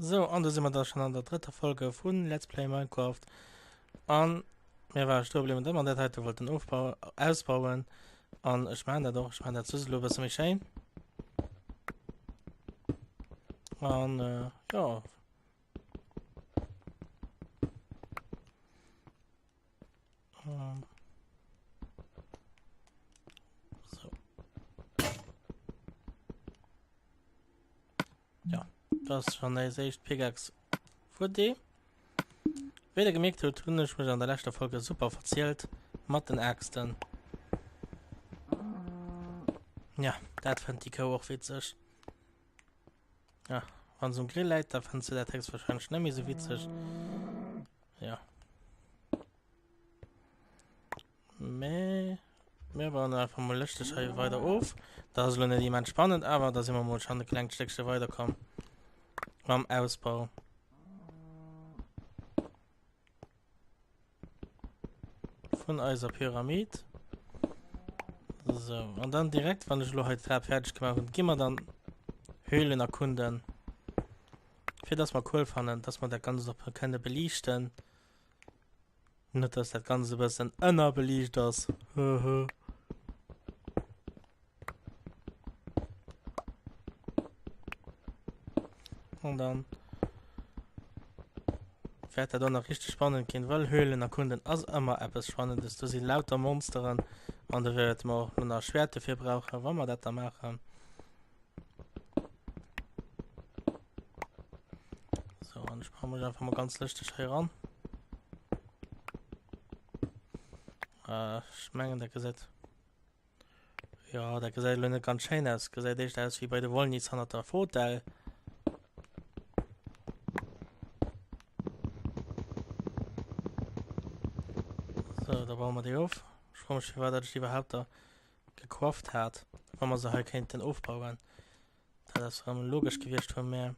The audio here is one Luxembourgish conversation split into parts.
Sou, an do si mer da schon an der drëtter Folge vun Let's Play Minecraft. An mir ware stoe bliwwen, datt mer dat heite wollten ofbauen, ausbauen. An ech maachen dat och, ech maachen dat just elo e bësse méi schéin. An äh, ja. Ähm. So. Ja, das ist schon eis éischt Pickaxe futti. Wéi der gemierkt hutt, hunn ech mech an der leschter Folge super verzielt mat den Äxten. Ja, dat fënnt déi Kou och witzeg. Ja, wann se um Grill läit, da fënnt se dat héchstwahrscheinlech net méi sou witzeg. Ja. Mee mir bauen einfach mol lëschteg hei weider of. Dat ass elo net immens spannend, awer da si mer mol schonn e klengt Stéckche weiderkomm mam Ausbau. Vun eiser Pyramid. So, an dann direkt, wann ech elo hei d'Trap fäerdeg gemaach hunn, gi mer dann Höhlen erkunden. Fir dass mer Kuel fannen, dass mer dat Ganzt och kënne beliichten. Net dass dat Ganzt e bëssen ënnerbeliicht ass. Höhö. An dann wäert dat och nach richtig spannend ginn, well Höhlen erkunden ass ëmmer eppes Spannendes. Do si lauter Monsteren an do wäerte mer och nach Schwäert dofir brauchen, wa mer dat da maachen. So, an ech baue mech einfach mal ganz lëschteg hei ran. Äh, ech mengen, dat gesäit. Ja, dat gesäit elo net ganz schéin aus. Gesäit éischter aus wéi bei de Wollnis hannert der Fotell. So, da baue mer déi of. Ech froe mech, firwat dat ech déi iwwerhaapt da gecraft hat, wa mer se hei kéinten ofbauen. Dat ass erëm logesch gewiescht vun mir.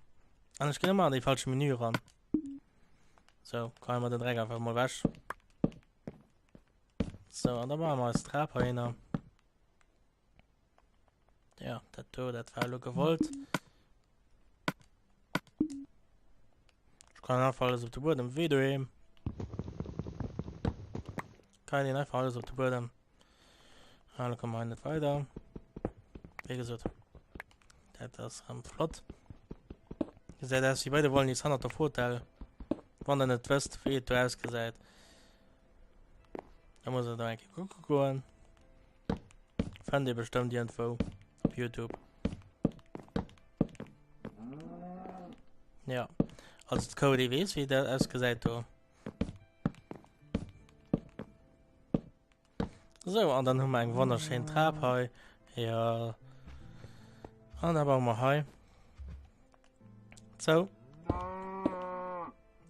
An ech ginn ëmmer an dee falsche Menü eran. So, geheie mer den Dreck einfach mol wech. So, an da maache mer eis Trap heihinner. Ja, dat do, dat war elo gewollt. Ech kann einfach alles op de Buedem, wéi doheem. Kann een einfach alles op de Buedem. Ah, da komme mer hei net weider. Wéi gesot, dat ass erëm flott. Gesäit aus wéi bei de Wollnis hannert der Fotell. Wann der net wësst, wéi et do ausgesäit, da muss der do eng Kéier kucke goen. Fënnt Dir bestëmmt iergendwou op Youtube. Ja, also d'Kou, déi weess, wéi dat ausgesäit do. Sou, an dann hu mer eng wonnerschéin Trap hei. Ja. An da baue mer hei. Zou.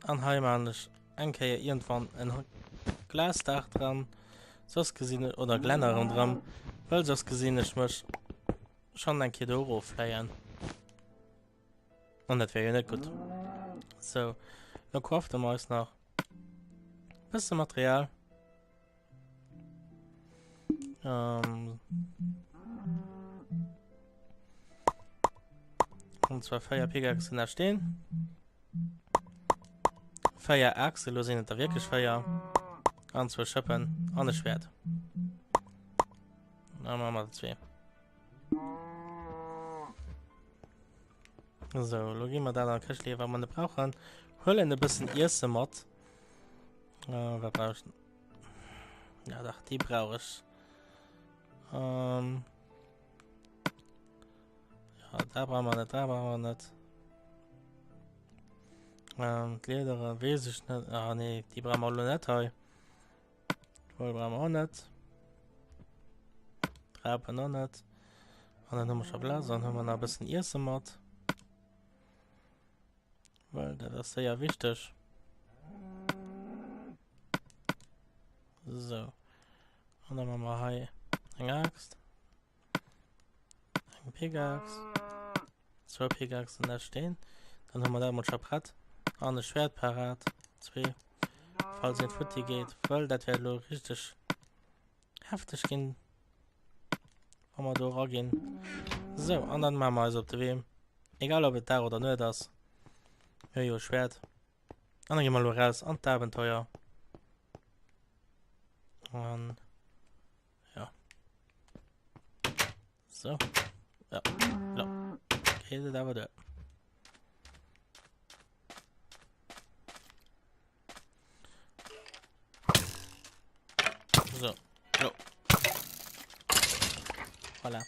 An hei maachen ech eng Kéier iergendwann en Glasdaach dran. Soss gesinn ech, oder Glänner ronderëm, well soss gesinn ech mech schonn eng Kéier do eroffléien. An dat wär jo net gutt. Sou, lo crafte mer eis nach bësse Material. Ähm, und zwar 4 Pickaxen da stehen. 4 Äxte, lo sinn et der wierklech 4. An zwou Schëppen an e Schwert. Da machen wir zwee. So, lo ginn mer dat an d'Këscht leeën, wat mer net brauchen. Huelen e bëssen Iesse mat. Äh, wat brauch ech? Ja, dach, déi brauch ech. Ähm. Ja, da brauche mer net, da brauche mer net. Ähm, d'Liedere weess ech net. Ah, nee, déi brauche mer elo net hei. D'Woll brauche mer och net. D'Raupen och net. An dann hu mer scho Glas an hu mer nach e bëssen Iesse mat. Well dat ass séier wichteg. So. An dann hu mer hei eng Axt. Eng Pickaxe. Zwou Pickaxen da stehen. Dann hu mer dat mol scho prett. An e Schwert parat. Zwee. Falls een futti geet. Well dat wäert elo richteg hefteg ginn. Wa mer do raginn. So, an dann maache mer eis op de Wee. Egal ob et Dag oder Nuet ass. Mir hu jo e Schwäert. An da gi mer elo raus an d'Abenteuer. An ja. So. Ja. Ja. Geet et awer duer. So. Jo. Voilà.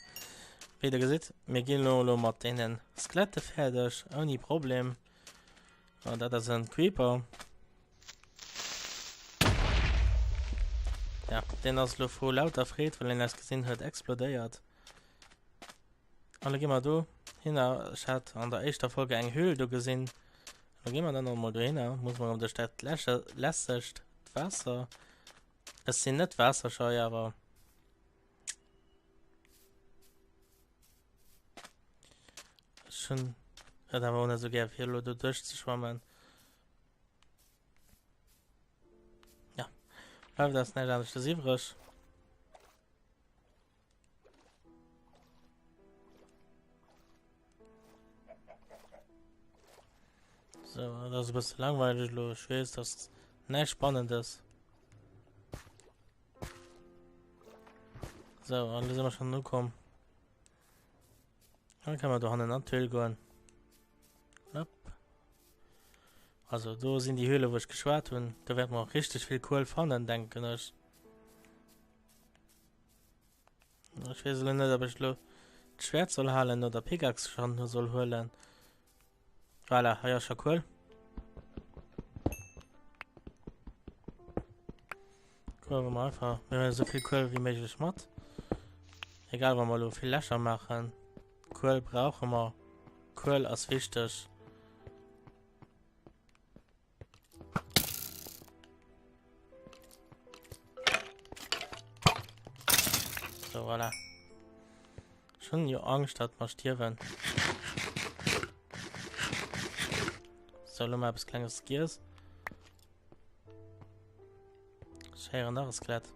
Wéi der gesitt, mir ginn elo elo mat deenen Skelette fäerdeg, ouni Problem. An dat ass en Creeper. Ja, den ass elo vu lauter Freed, well en eis gesinn huet, explodéiert. An da gi mer do hinner. Ech hat an der éischter Folge eng Höhl do gesinn. Da gi mer dann och mol dohinner. Muss mer duerch dat läsche lässegt Waasser. Ech sinn net waasserschei, awer ech hunn et awer och net esou gär fir elo do duerch ze schwammen. Ja, bleift eis näischt aneschters iwwreg. So, das ist ein bisschen langweilig, lo. Ich weiß, das ist nicht spannendes. So, und da sind wir schon angekommen. Dann können wir da hinten an die Höhle gehen. Hopp. Also, do sind die Höhle, wo ich geschwat hun. Da werden wir auch richtig viel Kohl fannen, denken ich. Ech weess elo net, ob ech elo d'Schwäert soll halen oder Pickaxe schon soll huelen. Voilà, hei ass scho Kuel. Kuel wir einfach. Wir huelen so viel Kuel wie möglich mat. Egal, wann wir elo vill Lächer machen. Kuel brauche mer. Kuel ass wichteg. So, voilà. Schon jo Angst, dat mer stierwen. So, lo mal etwas kleines Giers. Ich höre nach ein Skelett.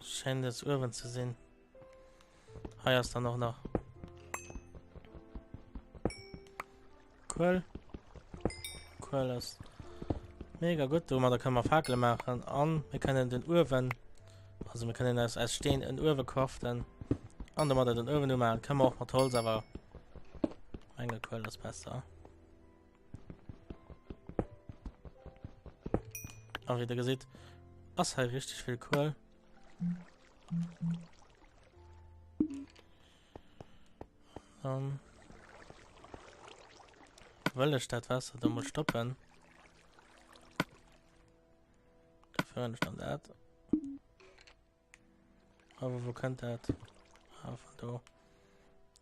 Scheint es uewen ze sinn. Hei ass dann och nach Kuel. Kuel ass mega gutt. Domadder kënne mer Fakele maachen an mir kënnen den Uewen, also mir kënnen aus, aus Steen en Uewe craften an domadder den Uewen umaachen. Kënne mer och mat Holz, awer menge Kuel ass besser. A wéi der gesitt, ass hei richtig vill Kuel. Dann wëll ech dat Wasser do mol stoppen. Dafür hunn ech dann dat. Aber wo kënnt dat? Ah, von do.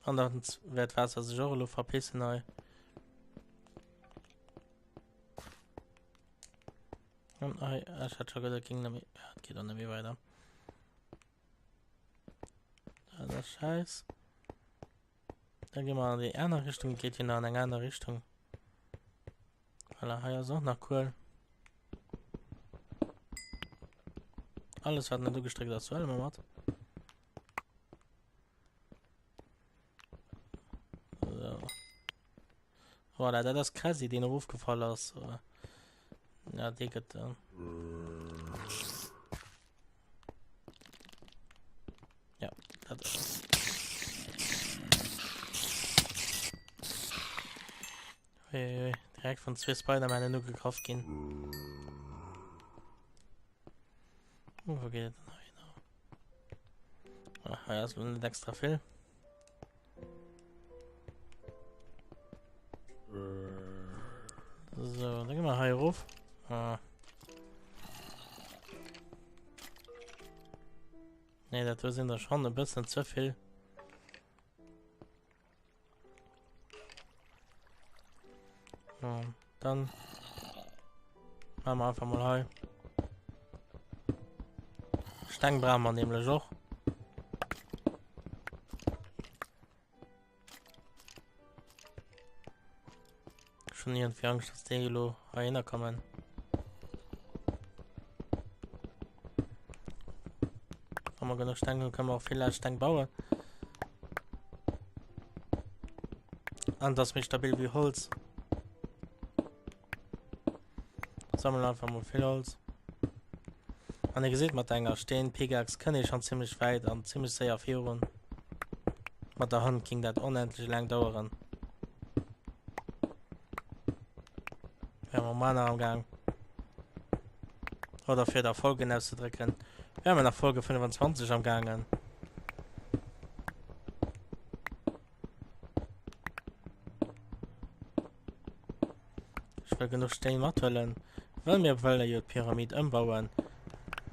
An dann wäert d'Waasser sech och elo verpissen hei. An hei, ech hat scho geduet, et ging net méi. Ja, et geet och net méi weider. Dat ass scheiß. Dann gehen wir an die andere Richtung. Geht hier noch an eng andere Richtung. Voilà, hei ass och nach cool. Alles wat net ugestréckt ass, huele mer mat. So. Voilà, dat ass Kresi, deen erofgefall ass. Ja, dee gëtt. Äh ja, dat ass. Uiuiui, direkt vun zwee Spider-Manen ugegraff ginn. Oh, wo geet et denn hei hin? Ah, hei ass net extra vill. So, dann gehen wir hei rauf. Ah. Nee, dat do sinn der schon e bëssen ze vill. So, dann machen wir einfach mal hei. Steng brauchen wir nämlich och. Schon irgendwie Angst, dass die elo heihinner kommen. Wann wir genug Steng haben, können wir auch viel Steng bauen. An das méi stabil wéi Holz. Sammelen einfach mol vill Holz. An ihr geseet mat enger Steen Pickaxe kënnt ee schon ziemlech wäit an ziemlech séier virun. Mat der Hand ging dat onendlech laang daueren. Wären wir mal nach am Gang. Oder fir der Folgen auszudrücken. Wären wir nach Folge 25 am Gangen. Ech wëll genuch Stéin mathuelen, well mir wëlle jo d'Pyramid ëmbauen.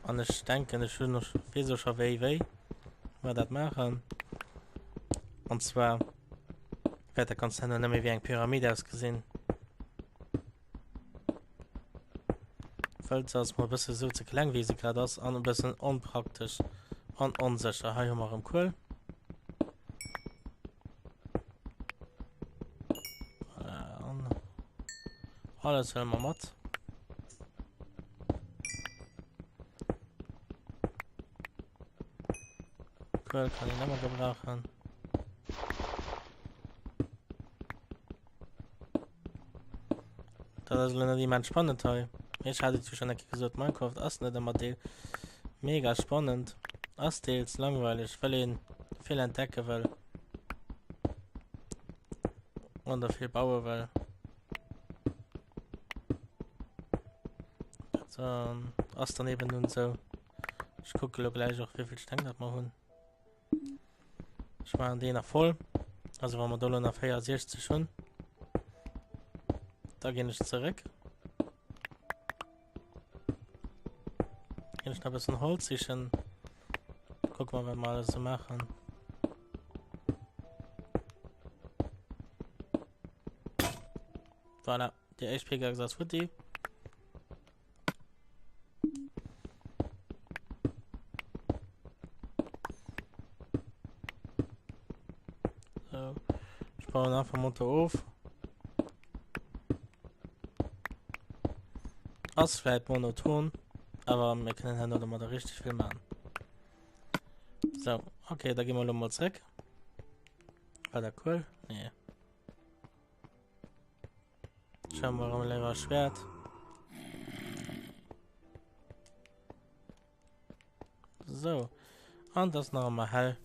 An ech denken, ech hunn och, weess och scho wéi wéi mer dat maachen. An zwar wäert dat Ganzt herno net méi wéi eng Pyramid ausgesinn. Well se ass mer e bësse sou ze kleng wéi se grad ass an e bëssen onpraktesch an onsécher. Hei hu mer erëm Kuel. Voilà, an alles huele mer mat. Kuel kann een ëmmer gebrauchen. Dat ass elo net immens spannend hei. Ech hat et jo schon eng Kéier gesot, Minecraft ass net ëmmer deel mega spannend. Ass deels langweileg, well een vill entdecke wëll. Oder vill baue wëll. Dat ähm, ass dann eben nun sou. Ech kucke lo gläich och wéivill Steng dat mer hunn. Ech maachen deen nach voll. Also wa mer do lo nach 64 hunn, da ginn ech zeréck. Ginn ech nach e bëssen Holz sichen. Kucke mer, wat mer alles esou maachen. Voilà, déi éischt Pickaxe ass futti. So. Ich baue einfach munter of. Ass vielleicht monoton, aber wir können herno domadder richtig vill machen. So, okay, da gehen wir lo mal zurück. War dat cool? Nee. Schauen wir mal lieber Schwert. So. Und das noch einmal hell.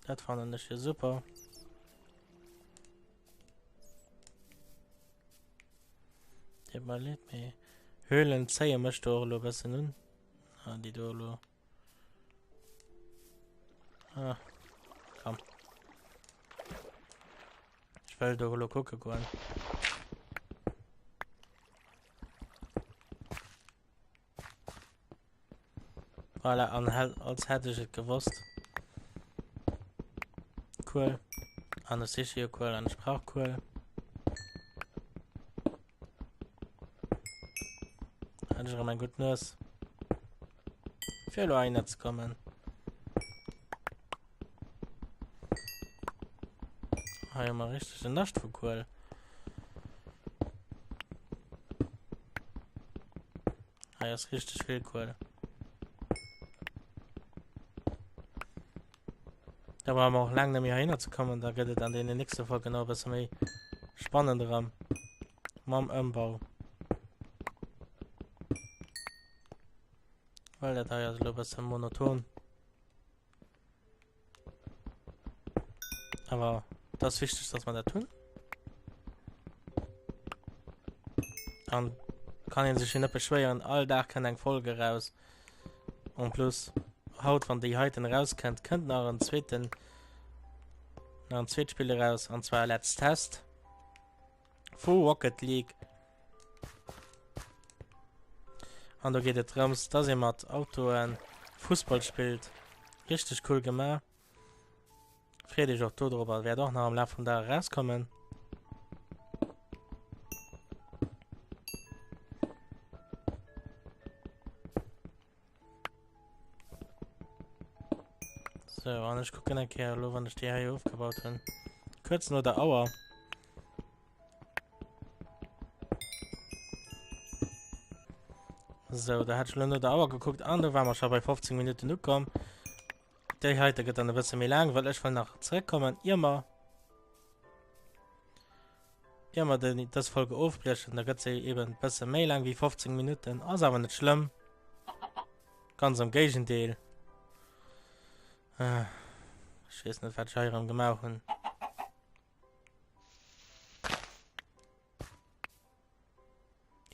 Dat fannen ech jo super. Deet mer leed, mee Höhlen zéie mech do och elo e bëssen un. Ah, déi do elo. Ah, komm. Ech wëll do elo kucke goen. Voilà, an als hätt ech et gewosst. Kuel. An ech siche jo Kuel an ech brauch Kuel. Hat ech erëm eng gutt Nues. Fir elo heihinner ze kommen. Hei hu mer richteg en Nascht vu Kuel. Hei ass richteg vill Kuel. Da brauche mer och laang net méi heihinner ze kommen, da gëtt et an deenen nächste Folgen och e bësse méi spannend erëm mam Ëmbau. Well dat hei ass elo e bësse monoton. Awer dat ass wichteg, dass mer dat hunn. An kann een sech jo net beschwéieren, all Dag kënnt eng Folge eraus. En plus, haut, wann déi heiten erauskënnt, kënnt nach en zweeten, nach en zweet Spill eraus, an zwar Let's Test vu Rocket League. An do geet et drëms, dass ee mat Autoen Fussball spillt. Richteg cool gemaach. Freet iech och do drop, wäert och nach am Laf vum Dag erauskommen. So, an ech kucken eng Kéier elo, wann ech déi hei ofgebaut hunn. Kuerz no der Auer. So, da hat ech elo no der Auer gekuckt an do ware mer scho bei 15 Minutten ukomm. Déi heite gëtt dann e bësse méi laang, well ech wëll nach zréckkommen, ier mer ier mer den, dës Folge ofbriechen. Da gëtt se eben e bësse méi laang wéi 15 Minutten. Ass awer net schlëmm. Ganz am Géigendeel. Äh, ech weess net, wat ech hei erëm gemaach hunn.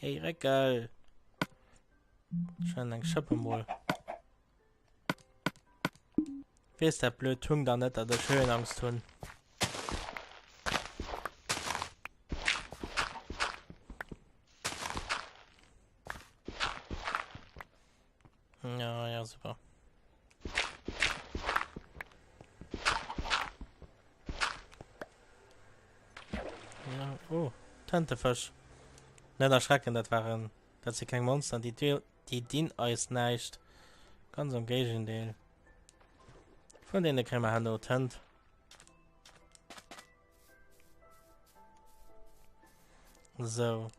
Hey, Réckel! Schon eng Schëppe mol. Weess dat blöd Hung dann net, dat ech Höhenangst hunn. Ja, ja, super. Ja, oh, Tëntefësch. Net erschrecken, dat waren, dat si keng Monster, déi, déi dinn eis näischt. Ganz am Géigendeel. Vun deene kréie mer herno Tënt. So.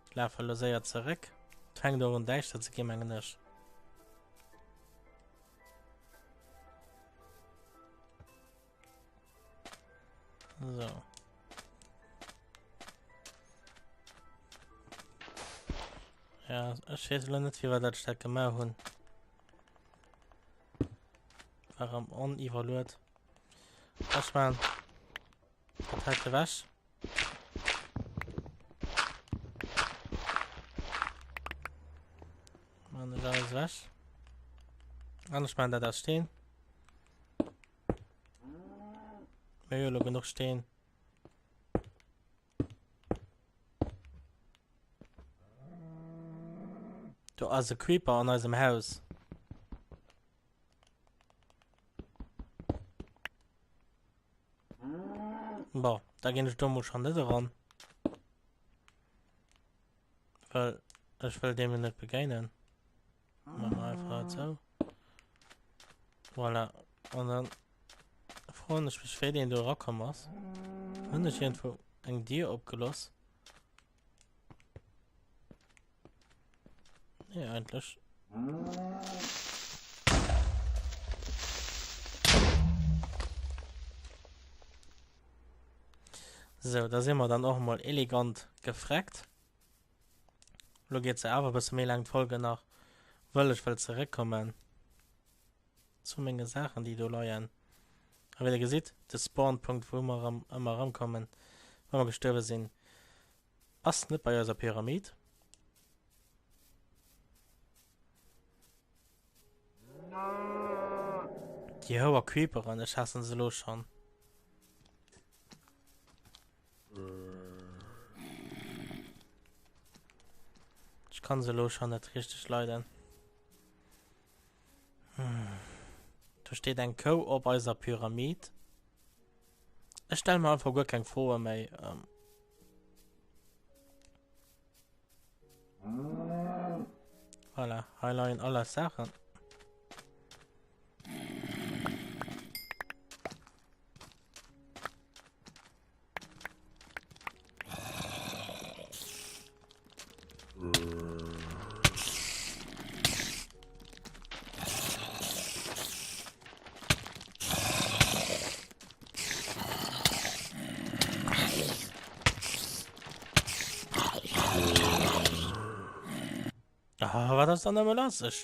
Ich laufe lo séier zeréck. Et fänkt och un däischter ze ginn, mengen ech. So. Ja, ech weess elo net, firwat dat ech dat gemaach hunn. War am oniwwerluet. Ech man dat heite ewech. Machen ech alles ewech. An ech man dat aus Steen. Mir hu lo genuch Steen. Do ass e Creeper an eisem Haus. Bon, da ginn ech do mol schon net eran. Well ech wëll deem net begéinen. Machen wir einfach so. Voilà. An dann froen ech mech, wéi deen do erakomm ass. Hunn ech iergendwou eng Dier opgeloss? Nee, eigentlich. So, da sind wir dann och mal elegant gefreckt. Lo geht se awer bësse méi lang d'Folge nach, wëll ech wëll zeréckkommen zu menge Saachen, déi do leien. A wéi der gesitt, de Spawnpunkt, wou mer erëm ëmmer erëmkommen, wa mer gestuerwe sinn, Ass net bei eiser Pyramid. Déi houer Creeperen, ech haassen se elo schon. Ech kann se elo schon net richteg leiden. Do steet eng Kou op eiser Pyramid. Ech stelle mir einfach guer keng Froe méi. Ähm. Voilà, hei leien all eis Saachen. Ah, wat ass dann nëmme lass? Ech,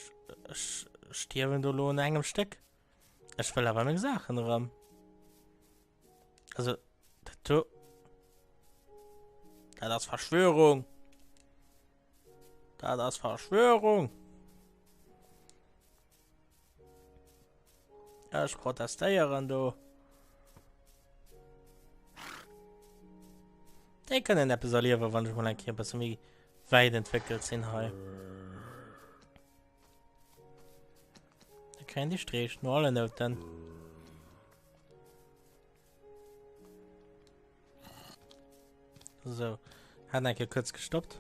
ech stierwen do lo an engem Stéck. Ech wëll awer meng Saachen erëm. Also, dat do. Dat ass Verschwörung. Dat ass Verschwörung. Ech protestéieren do. Déi kënnen eppes erliewen, wann ech mol eng Kéier e bësse méi wäit entwéckelt sinn hei. Da kréien déi Streech no allen Nouten. So, hat eng Kéier kurz gestoppt.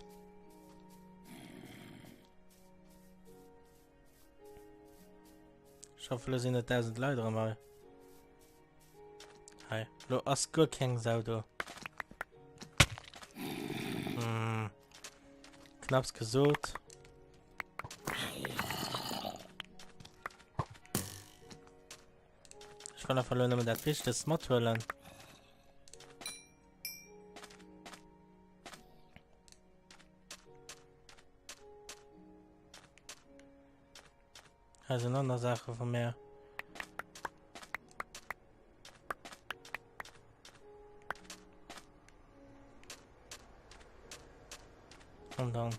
Ich hoffe, lo sinn net 1000 Leit erëm hei. Hei, lo ass guer keng Sau do. Hm. Knapps gesot. Ech wëll einfach elo nëmmen dat Wichtegst mathuelen. Hei sinn aner Saache vu mir. Und dann.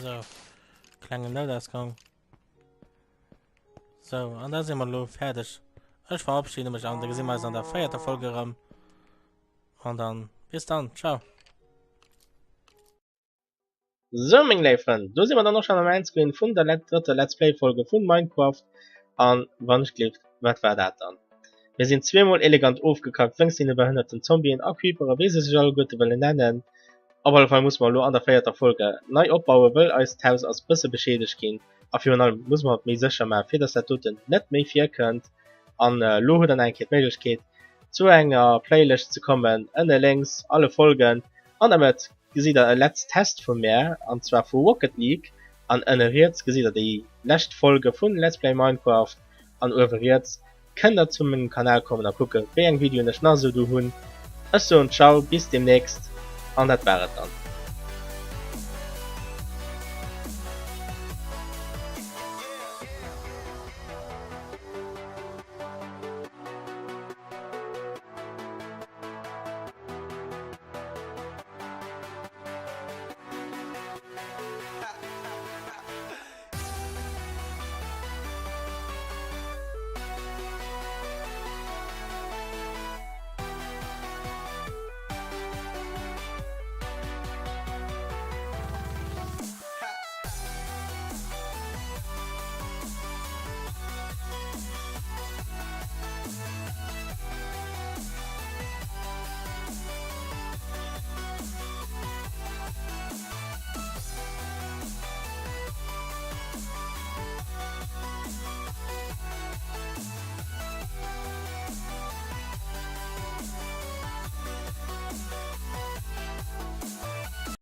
So. Klengen Noutausgang. So, an da si mer lo fäerdeg. Ech verabschiede mech an da gesi mer eis an der véierter Folge erëm. An dann bis dann. Ciao. Sou meng léif Frënn, do si mer dann och schon am Endscreen vun der let drëtter Let's Play Folge vun Minecraft an wann ech gleeft, wat war dat dann? Mir sinn zweemol elegant ofgekackt wéngst deene behënnerten Zombien a Creepere wéi se sech alleguerte wëllen nennen. Op alle Fall musse mer elo an der véierter Folge nei opbauen, wëll eist Haus ass bësse beschädegt ginn a virun allem musse mer et méi sécher maachen, fir dass dat doten net méi virkënnt. An elo hutt der nach eng Kéier d'Méiglechkeet zu enger Playlëscht ze kommen, ënne lénks alle Folgen an der Mëtt gesitt der e Let's Test vu mär, an zwar vu Rocket League, an ënne riets gesitt der déi lescht Folge vun Let's Play Minecraft an uewe riets kënnt der zu mengem Kanal kommen a kucke wéi eng Videoen ech nach esou do hunn. Ech soen Ciao, bis demnächst an dat war et dann.